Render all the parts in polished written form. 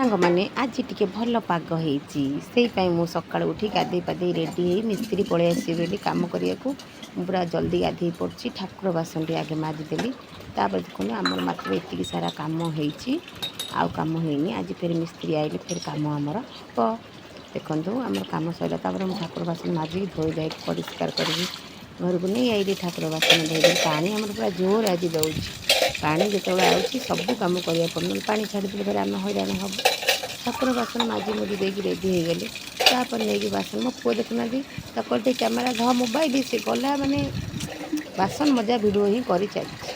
ସାଙ୍ଗମାନେ, ଆଜି ଟିକେ ଭଲ ପାଗ ହେଇଛି। ସେଇପାଇଁ ମୁଁ ସକାଳୁ ଉଠି ଗାଧେଇ ପାଧେଇ ରେଡ଼ି ହେଇ, ମିସ୍ତ୍ରୀ ପଳେଇ ଆସିବେ ବୋଲି କାମ କରିବାକୁ, ମୁଁ ପୁରା ଜଲ୍ଦି ଗାଧେଇ ପଡ଼ୁଛି। ଠାକୁର ବାସନଟି ଆଗେ ମାଜିଦେଲି। ତାପରେ ଦେଖନ୍ତୁ, ଆମର ମାତ୍ର ଏତିକି ସାରା କାମ ହେଇଛି, ଆଉ କାମ ହେଇନି। ଆଜି ଫେର ମିସ୍ତ୍ରୀ ଆଇଲେ ଫେର କାମ ଆମର ହେବ। ଦେଖନ୍ତୁ, ଆମର କାମ ସରିଲା। ତାପରେ ମୁଁ ଠାକୁର ବାସନ ମାଜିକି, ଧୋଇ ଧାଇକି, ପରିଷ୍କାର କରିକି ଘରକୁ ନେଇ ଆଇଲି। ଠାକୁର ବାସନ ଧୋଇଦେଲି। ପାଣି ଆମର ପୁରା ଜୋର ଆଜି ଦେଉଛି। ପାଣି ଯେତେବେଳେ ଆଉଛି, ସବୁ କାମ କରିବାକୁ ପଡ଼ିବ। ନହେଲେ ପାଣି ଛାଡ଼ିଦେଲେ ଫେରେ ଆମେ ହଇରାଣ ହେବୁ। ଠାକୁର ବାସନ ମାଜି ମୁଜି ଦେଇକି ରେଡ଼ି ହେଇଗଲି। ତାପରେ ନେଇକି ବାସନ, ମୋ ପୁଅ ଦେଖୁନାହାନ୍ତି, ତାକୁ କହିଲି କ୍ୟାମେରା ଧ ମୋବାଇଲ, ସେ ଗଲା ମାନେ ବାସନ ମଜା ଭିଡ଼ିଓ ହିଁ କରି ଚାଲିଛି।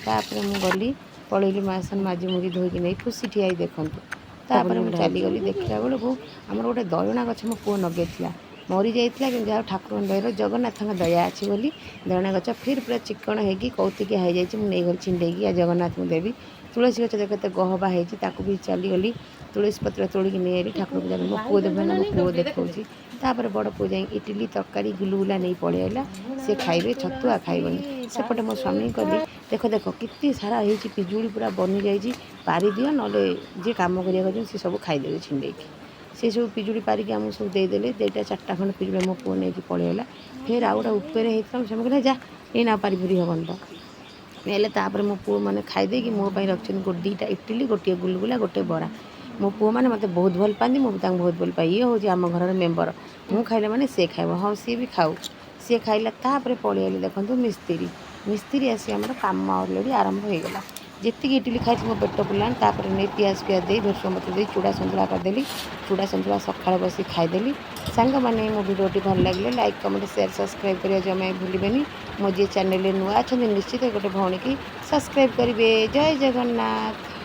ତାପରେ ମୁଁ ଗଲି, ପଳେଇଲି, ବାସନ ମାଜି ମୁଜି ଧୋଇକି ନେଇ ଖୁସି ଠିଆ ହେଇ ଦେଖନ୍ତୁ। ତାପରେ ମୁଁ ଚାଲିଗଲି। ଦେଖିଲା ବେଳକୁ ଆମର ଗୋଟେ ଦୟଣା ଗଛ ମୋ ପୁଅ ଲଗେଇଥିଲା, ମରିଯାଇଥିଲା। କିନ୍ତୁ ଯାହା ଠାକୁରଙ୍କ ଦୟାରୁ, ଜଗନ୍ନାଥଙ୍କ ଦୟା ଅଛି ବୋଲି ଦୟଣା ଗଛ ଫିର୍ ପୁରା ଚିକ୍କଣ ହେଇକି କୌତିକିଆ ହେଇଯାଇଛି। ମୁଁ ନେଇଗଲି ଛିଣ୍ଡେଇକି, ଆଉ ଜଗନ୍ନାଥଙ୍କୁ ଦେବି। ତୁଳସୀ ଗଛ ଦେଖ, କେତେ ଗହବା ହେଇଛି। ତାକୁ ବି ଚାଲିଗଲି, ତୁଳସୀ ପତ୍ର ତୋଳିକି ନେଇ ଆଇଲି ଠାକୁର ପୂଜା। ମୋ ପୁଅ ଦେଖୁନା, ମୋ ପୁଅ ଦେଖାଉଛି। ତାପରେ ବଡ଼ ପୁଅ ଯାଇ ଇଟିଲି ତରକାରୀ ଗୁଲୁଗୁଲା ନେଇ ପଳେଇ ଆଇଲା। ସେ ଖାଇବେ, ଛତୁଆ ଖାଇବନି। ସେପଟେ ମୋ ସ୍ୱାମୀ କହିଲି, ଦେଖ ଦେଖ, କେତେ ସାରା ହେଇଛି ପିଜୁଳି, ପୁରା ବନିଯାଇଛି, ପାରିଦିଅ, ନହେଲେ ଯିଏ କାମ କରିବାକୁ ଅଛନ୍ତି ସେ ସବୁ ଖାଇଦେବେ ଛିଣ୍ଡେଇକି। ସେ ସବୁ ପିଜୁଳି ପାରିକି ଆମକୁ ସବୁ ଦେଇଦେଲେ। ଦୁଇଟା ଚାରିଟା ଖଣ୍ଡେ ପିଜୁଳି ମୋ ପୁଅ ନେଇକି ପଳେଇଗଲା। ଫେର ଆଉ ଗୋଟେ ଉପରେ ହେଇଥିଲା। ମୋ ସ୍ୱାମୀ କହିଲେ, ଯା, ଏଇନା ଆଉ ପାରିପୁରି ହେବନି ତ। ହେଲେ ତାପରେ ମୋ ପୁଅ ମାନେ ଖାଇଦେଇକି ମୋ ପାଇଁ ରଖିଛନ୍ତି ଗୋଟେ ଦୁଇଟା ଇଟିଲି, ଗୋଟିଏ ଗୁଲୁଗୁଲା, ଗୋଟେ ବରା। ମୋ ପୁଅମାନେ ମୋତେ ବହୁତ ଭଲ ପାଆନ୍ତି, ମୁଁ ବି ତାଙ୍କୁ ବହୁତ ଭଲ ପାଏ। ଇଏ ହେଉଛି ଆମ ଘରର ମେମ୍ବର। ମୁଁ ଖାଇଲେ ମାନେ ସିଏ ଖାଇବ। ହଁ, ସିଏ ବି ଖାଉ। ସିଏ ଖାଇଲା। ତାପରେ ପଳେଇଆଇଲେ ଦେଖନ୍ତୁ ମିସ୍ତ୍ରୀ। ମିସ୍ତ୍ରୀ ଆସି ଆମର କାମ ଅଲରେଡ଼ି ଆରମ୍ଭ ହୋଇଗଲା। ଯେତିକି ଇଟିଲି ଖାଇଛି, ମୋ ପେଟ ପୁରିଲାନି। ତାପରେ ନେଇ ପିଆଜ ଫିଆଜ ଦେଇ, ଭେସୁଙ୍ଗା ପତ୍ର ଦେଇ ଚୁଡ଼ା ସନ୍ତୁଳା କରିଦେଲି। ଚୁଡ଼ା ସନ୍ତୁଳା ସକାଳେ ବସି ଖାଇଦେଲି। ସାଙ୍ଗମାନେ, ମୋ ଭିଡ଼ିଓଟି ଭଲ ଲାଗିଲେ ଲାଇକ୍, କମେଣ୍ଟ, ସେୟାର, ସବସ୍କ୍ରାଇବ୍ କରିବା ଜମା ଭୁଲିବେନି। ମୋ ଯିଏ ଚ୍ୟାନେଲରେ ନୂଆ ଅଛନ୍ତି, ନିଶ୍ଚିତ ଗୋଟେ ଭଉଣୀକି ସବସ୍କ୍ରାଇବ୍ କରିବେ। ଜୟ ଜଗନ୍ନାଥ।